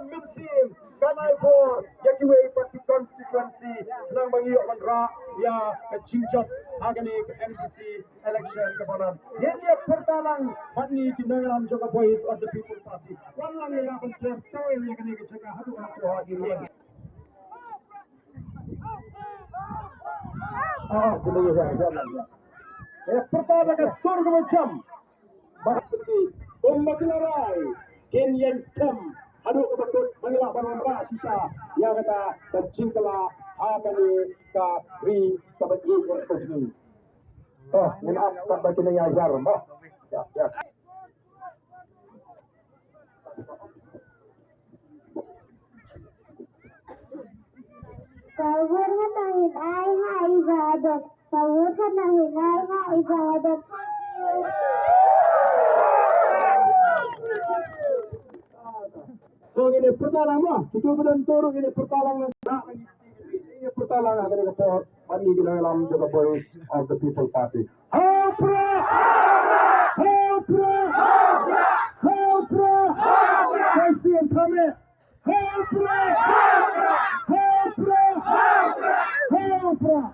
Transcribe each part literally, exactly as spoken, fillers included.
Mynsiem kan ai bor ïa kiwei pat ki constituency khnang ba ngi ïoh ban rah ïa ka jingjop ha kane ka M D C election kaba nang. Ngin ïa pyrta lang bad ngi ki nongïalam jong ka Voice of the People Party. Wan lang ïa ban pyrta ïa kane ka jaka haduh haduh ha ïa. Ah, khublei ïa, ïa, ïa. Eh, pyrta da ka sur kaba jam. Bad kumba ki la rai, kin ïeng skhem haduh kaba kut ba ngi lah ban wanrah shisha ïa kata ka jingkylla ha kane ka ri kaba ïeit ka jong ngi. To, ngin ap katba kin ïa hiar mo. Ïa, ïa. Ka wur ka nangin ai ha i Bah Hadot. Ka wur ka nangin ai ha i Bah Hadot. To ngin ïa pyrta lang mo. Kito ba don to ruh ngin ïa pyrta lang. Ngin ïa pyrta lang ha kane ka por. Ban ngi ki nongïalam jong ka Voice of the People Party. Ha u Prah! Ha u Prah! Ha u Prah! Kai sien tame. Ha u Prah! Ha u Prah! Ha u Prah!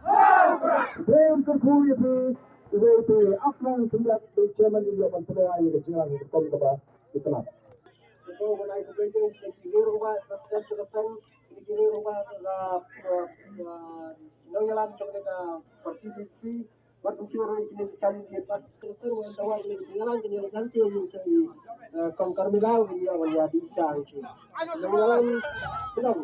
Dei kyrkhu ïa phi, iwei iwei, ap lang khyndiat, chairman ïa ban pynlong ïa ka jingïalang rukom kaba itynnad. Ito ban ai khublei ïa ki riewrangbah, president jong ka seng, ki riewrangbah, nongïalam jong ka party D C, Wat ukur ïa kine ki kam ki pat. Ter wan dawa kine ki nyalang kine ki janti ïa ki, eh, kong Carmela wan ïa wan ïa di sang ki. Nyalang kenang.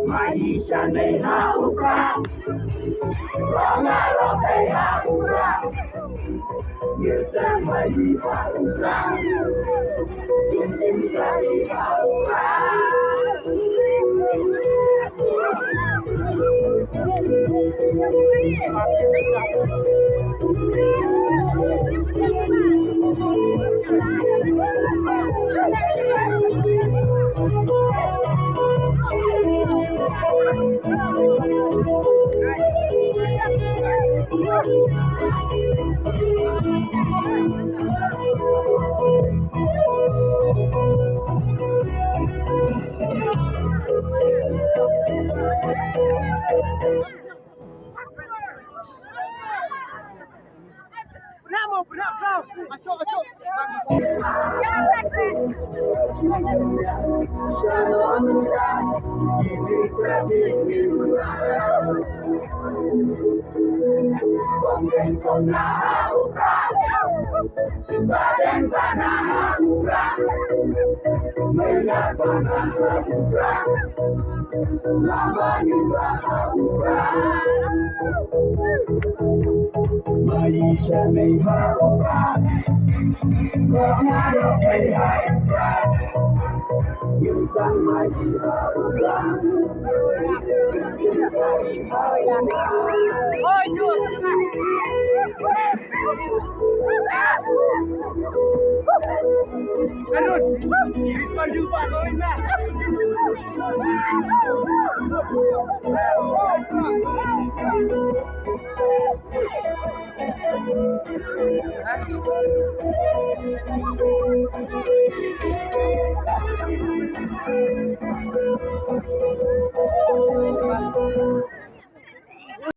Maisha nei ha u Prah, Roma rok ei ha u Prah, Mister Mai ha u Prah, Kim Kim Kai ha u Prah.